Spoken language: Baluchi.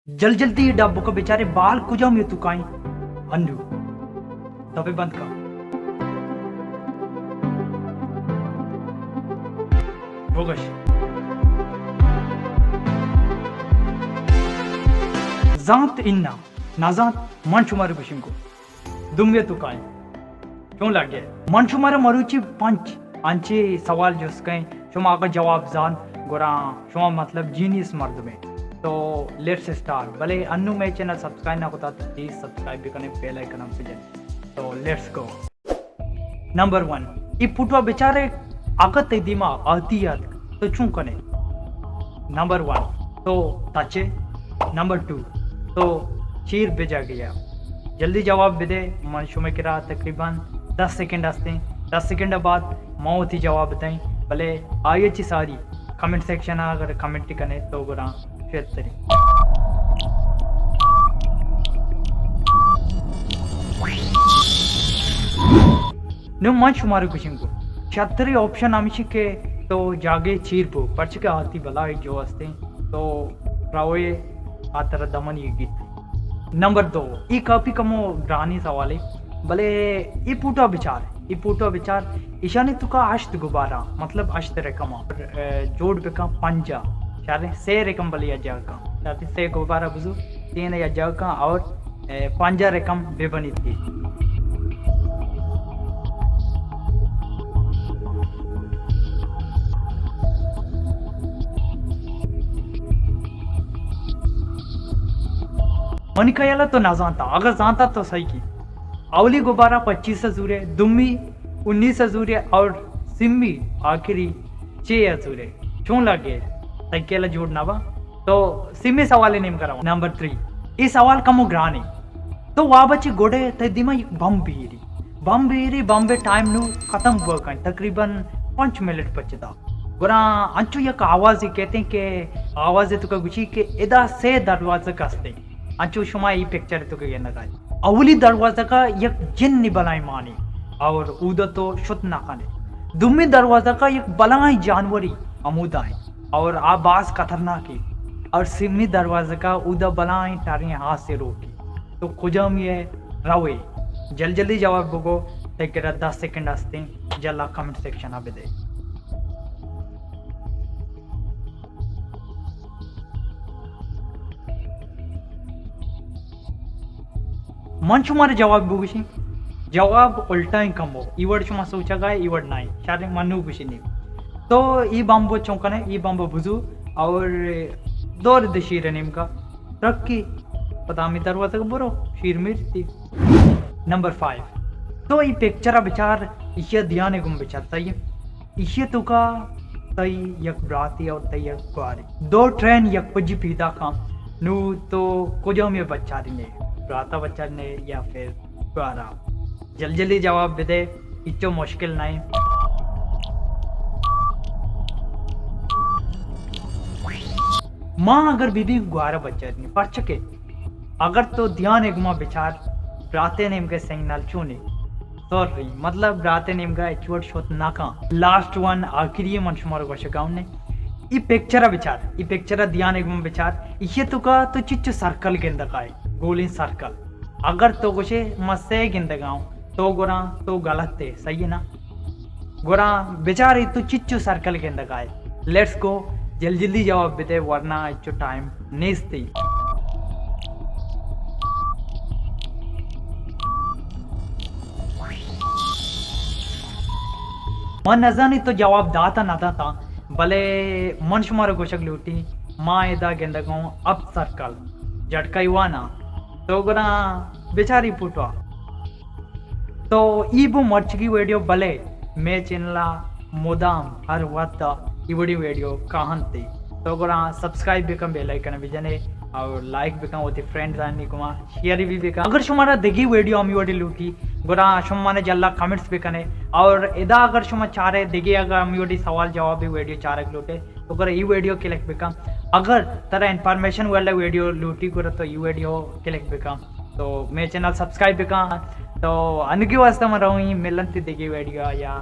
جل جلدی ڈب بکن، بیچارے بال کجام یے تو کائیں؟ انو۔ دبے بند کن۔ بگش۔ زانت انا، نزانت من شمارے گوشنگو۔ دومی تو کائیں؟ چون لگے؟ من شمارا مروچی پنچ انچے سوال جست کئیں، شما اگاں جواب زانت، گڑا شما مطلب جینیس مردمے۔ تو let's start۔ بلے انو مئے چینل سبسکرائب نہ کتا تو پلیز سبسکرائب بکنے، بیل آئیکن ہم بجنے۔ تو let's go۔ نمبر ون، ای پوٹوا بچارے، اگاں تئی دیما آتی اتک تو چون کنے؟ نمبر ون، تو تچے۔ نمبر ٹو، تو چیر بجا گیا۔ جلدی جواب بدے، من شمئے کرا تقریباً دس سیکنڈ ہستیں۔ دس سیکنڈ بعد ما وتی جواب دئیں، بلے آئی چی ساری کمنٹ سیکشن اگر کمنٹ کنے تو گڑا شیتری۔ نوں من شمارا گوشنگو، شتریں آپشن ہمیشی کہ تو جاگے چیر بو، پرچہ کہ آتی بلاہی جو ہستیں، تو روے آ ترا دمنی گیت۔ نمبر دو، ای کافی کمو گرانی سوالے، بلے ای پوٹا بچار، ای پوٹا بچار، ایشانی توکا ہشت گبارا، مطلب ہشت رقم، اے، جوڑ بکن پنجا، شارے سے رقم بلے یا جاگا، شارے سے گبارا بزو، تین یا جاگا اور اے، پنجاہ رقم بہ بنیت۔ منی خیال ء تو نہ زانتا، اگر زانتا تو صحیح کی۔ اولی گبارہ پچیس ء زورے، دومی انیس ء زورے اور سیمی آخری چے ء زورے۔ چون لگے؟ تئی خیال ء جوڑ نہ با؟ تو سیمی سوال نیم کرا۔ نمبر تھری، اے سوال کمو گرانے۔ تو واب ء چہ گڈ ء تئی دیما یک بمب بیری۔ بمب بیری، بمب ء ٹائم نوں ختم بوگ ء انت، تقریباً پنچ منٹ پچ دا۔ گڑا انچو یک آوازے کہتے ہیں کہ آواز ء توکا گوشی کہ ادا سے دروازگ ہستے۔ انچو شما ای پکچر ء توکا گندگا۔ اولی دروازگ ء یک جن بلائیں مانی اور اودا تو شت نہ کنے۔ دومی دروازگ ء یک بلائیں جانوری ہمودا ہے اور آ باز خطرناک ہے۔ اور سیمی دروازگ ء اودا بلائیں ٹریں ہاسے روکی۔ تو کجامی ء روے؟ جل جلدی جواب بگو، تئی کرا دس سیکنڈ ہستیں، جلا کمنٹ سیکشن ء بدے۔ من شمارا جواب بگوشیں، جواب الٹا ہیں کمو، ای وڑ شما سوچا گا، ای وڑ نہیں، شاید من نو گوشی نہیں۔ تو ای بمبو چون کنے، ای بمبو بزو اور دور دشیر نیمگا۔ ترقی۔ پدا ہمے دروازگ برو، شیر میر تی۔ Number five. تو ای پکچر ء بچار، ایشی ء دھیان ء گوں بچار، صحیح ہے؟ ایشی ء توکا تئی یک براتے اور تئی یک گوارے۔ دو ٹرین یک پجی پیداک آں۔ نو تو کجامی ء بچاری نے؟ براتا بچاری نے یا پھر گوارا؟ جلد جلدی جواب بدے، ہچو مشکل نہ ایں۔ ما اگر بہ بی گوارا بچارنی، پرچکے اگر تو دھیان ء گما بچار، براتے نیمگے سنگنل چونی؟ سوری، مطلب براتے نیمگا ہچ وڑ شت نہ کن۔ لاسٹ ون، آخری من شمارا گوشگاؤں نے۔ ای پکچر ء بچار، ای پکچر ء دھیان ء گما بچار، ایشی توکا تو چچو سرکل گندگائے، گولیں سرکل۔ اگر تو گوشے، ما سے گندگاؤں، تو گڑا تو غلط ئے، صحیح ہے نا؟ گڑا بچارے تو چچو سرکل گندگائے۔ لیٹس گو، جلد جلدی جواب بدے، ورنہ ہچو ٹائم نیستی۔ من نزانی تو جواب داتا نہ داتا، بلے من شمارا گوشگ لوٹی، ما ادا گندگوں اپت سرکل، جھٹکا ایوانا، تو گڑا بچاری پوٹوا۔ تو ای بو مرچگی ویڈیو، بلے مے چینل ء مدام ہر وقت ای وڑی ویڈیو کاہنت تے۔ تو گڑا سبسکرائب بکن، بیل آئیکن بجنے اور لائک بکن، وتی فرینڈز آنی گما شیئر بھی بکن۔ اگر شمارا دگی ویڈیو ہمی وڑی لوٹی، گڑا شما مانے جلا کمنٹس بکنے۔ اور ادا اگر شما چارے دگی اگر ہمی وڑی سوال جوابی ویڈیو چارگ لوٹے، تو گڑا ای ویڈیو کلک بکن۔ اگر ترا انفارمیشن والا ویڈیو لوٹی گڑا تو ای ویڈیو کلک بکن۔ تو مے چینل سبسکرائب بکن۔ تو انگی واسطہ من رہوں ملن تی دگی ویڈیو یا